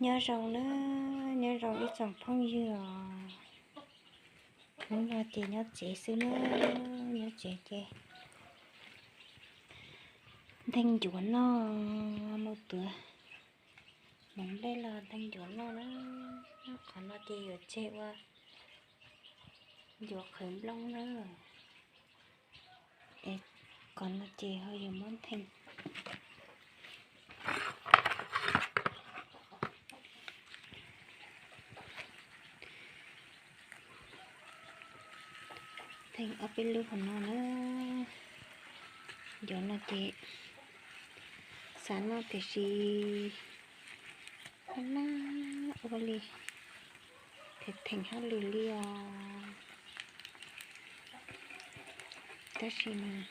Nyob zoo na, nyob zoo ib tsoom phooj ywg os. Hnub no ces nyob tsev xwb na, nyob tsev ces nteeg ncuav noj, mus tuav hmoov nplej los nteeg ncuav noj na. Qhov no ces yuav tseg ua ncuav qhwv nplooj na. Es qhov no ces ho yuav muab ntheej, ntheej ob peb lub qhov no na. Ncuav no ces xav noj tiam sis laj laj ua li, theem theem hauj lwm li os. Tab sis mas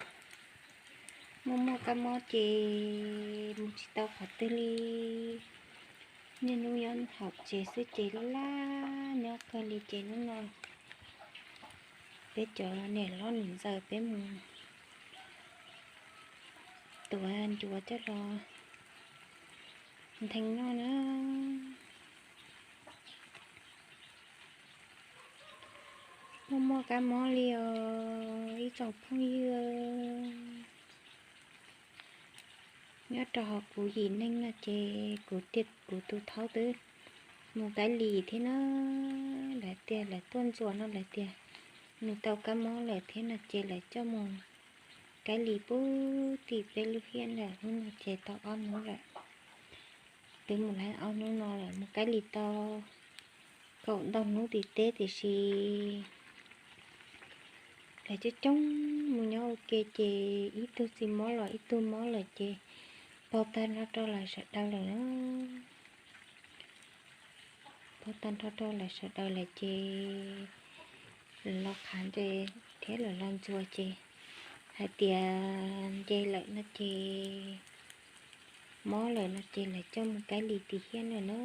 muaj muaj kab mob ces mus tsis tau qhov twg li. Niaj hnub nyob hauv tsev xwb ces laj laj nyob kawg li ces hnub no peb cov niam hlob niam ntxawm peb mus tuav ncuav coj los ntheej noj na. Muaj muaj kab mob li os ib tsoom phooj ywg. Nyob rau hauv kuv yim neeg no ces kuv tiag kuv tus thaub twb mus kaib lis thiab na. Lawv tias lawv tuaj ntxuam no lawv tias nws tau kab mob lawm thiab no ces lawv coj mus kaib lis pub tim peb lub hiab ntawm hnub no ces tau ob hnub lawm. Twb mus lawm ob hnub no lawm, mus kaib lis tau kaum ntau hnub tim teb tiam sis lawv coob coob mus nyob ua ke ces ib tug tsis mob los ib tug mob lawm ces paug tag nrho rau lawv sawv daws lawm na. Paug tag nrho rau lawv sawv daws lawm ces lawv los qhav nce thiab lawv los ntxuas ces hais tias nce lawm no ces mob lawm no ces lawv coj mus kaib lis tim hiab lawm na.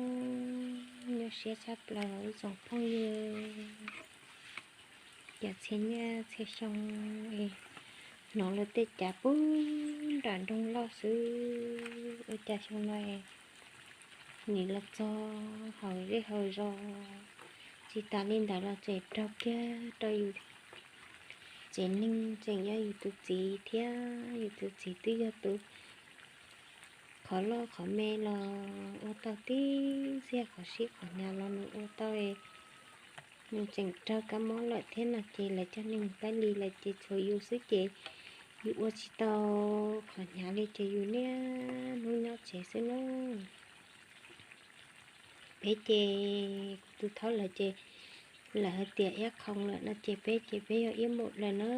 Nyuaj siab tshaj plaws ib tsoom phooj ywg. Cas txhia niaj txhia xyoo es hnov luag tej cav pub nram nroog loj xwb, ua cas xyoo no es nim los txog haus zej haus zos. Tsis tas li ntawd los tseem raug kiag rau yus tsev neeg, tseem yog yus tus txiv thiab. Yus tus txiv twb yog tus qhov loj qhov me los ua tau tib txhia, qhov sib qhov hnyav los nws ua tau. Nws tseem raug kab mob lawm thiab no ces lawv coj nws mus kaib lis lawm ces tshuav yus xwb ces yus ua tsis tau qhov hnyav li ces yus niaj hnub nyob tsev xwb na. Peb ces kuv tus thaub lawv ces lawv hais tias iab qhoo lawm no ces peb ces peb yog iab mum lawm na,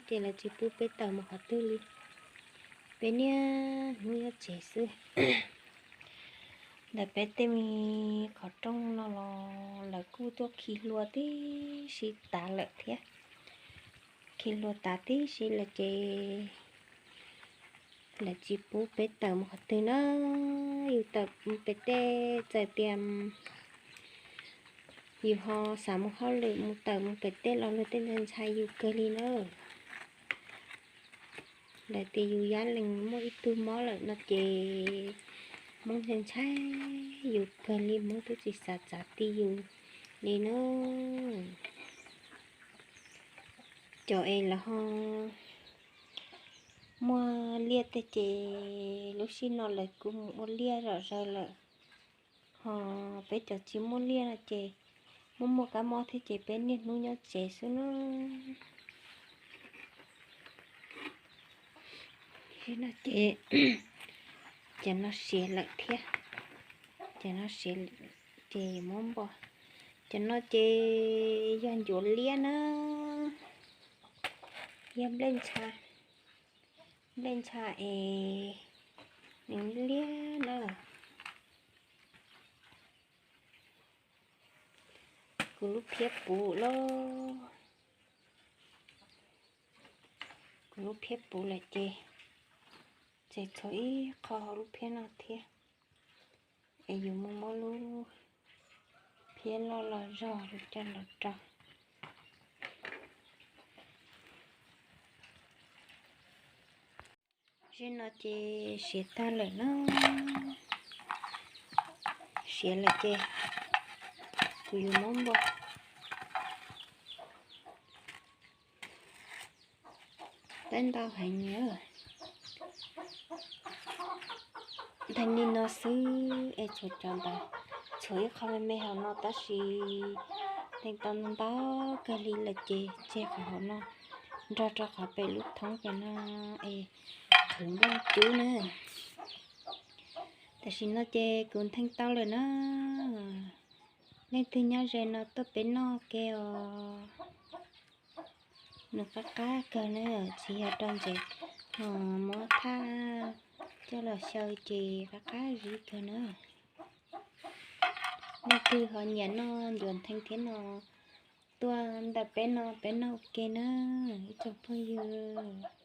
ces lawv tsis pub peb tawm mus qhov twg li. Peb niaj hnub nyob tsev xwb. Ntawm peb tej me qhov rooj no los lawv kuj tuaj khi hlua tib si tas lawm thiab. Khi hlua tas tib si lawm ces lawv tsis pub peb tawm mus qhov twg na. Yus tawm mus pem tej txawm tias yus ho xav mus hauj lwm mus tawm mus pem tej los luag tej ntshai ntshai yus kawg li na. Lawv tias yus yab lees muaj ib tug mob lawm no ces Hmoob ntshai ntshai yus kawg li, Hmoob twb tsis xav txav ti yus li na. Cov es lawv ho muaj liaj tej ces lub sij no lawv kuj mus ua liaj zom zaws lawm, ho peb cov tsis muaj liaj no ces muaj muaj kab mob thiab ces peb niaj hnub nyob tsev xwb na. Ces no ces, ces no siav lawm thiab, ces no siav ces yuav muab npo. Ces no ces yog ncuav liab na, yog nplej ntsha, nplej ntsha es nws liab na. Kuv lub phiab puv lawm, kuv lub phiab puv lawm ces tseem tshuav ib qho hauv lub phiab no thiab, es yus mus muab lub phiab loj los zog coj los rau. Zim no ces siav tag lawm na, siav lawm ces kuv yuav muab npog. Teeb ntau heev na. Theej li no xwb es tshuav cov ntawd, tshuav ib qho me me hauv no tab sis theej tau ntau kawg li lawm ces tseg qhov hauv no nrog rau qhov pem lub thoob pem no es qhwv nplooj cub na. Tam sim no ces kuv theej tau lawm na. Leej twg nyob ze no tuaj peb noj ke os. Nws qab qab kawg na, tsis yog rau ntsev, muab thaj coj los xyaw ces qab qab zib kawg na. Leej twg ho nyiam noj ncuav theej thiab no tuaj ntawm peb no, peb noj ua ke na ib tsoom phooj ywg.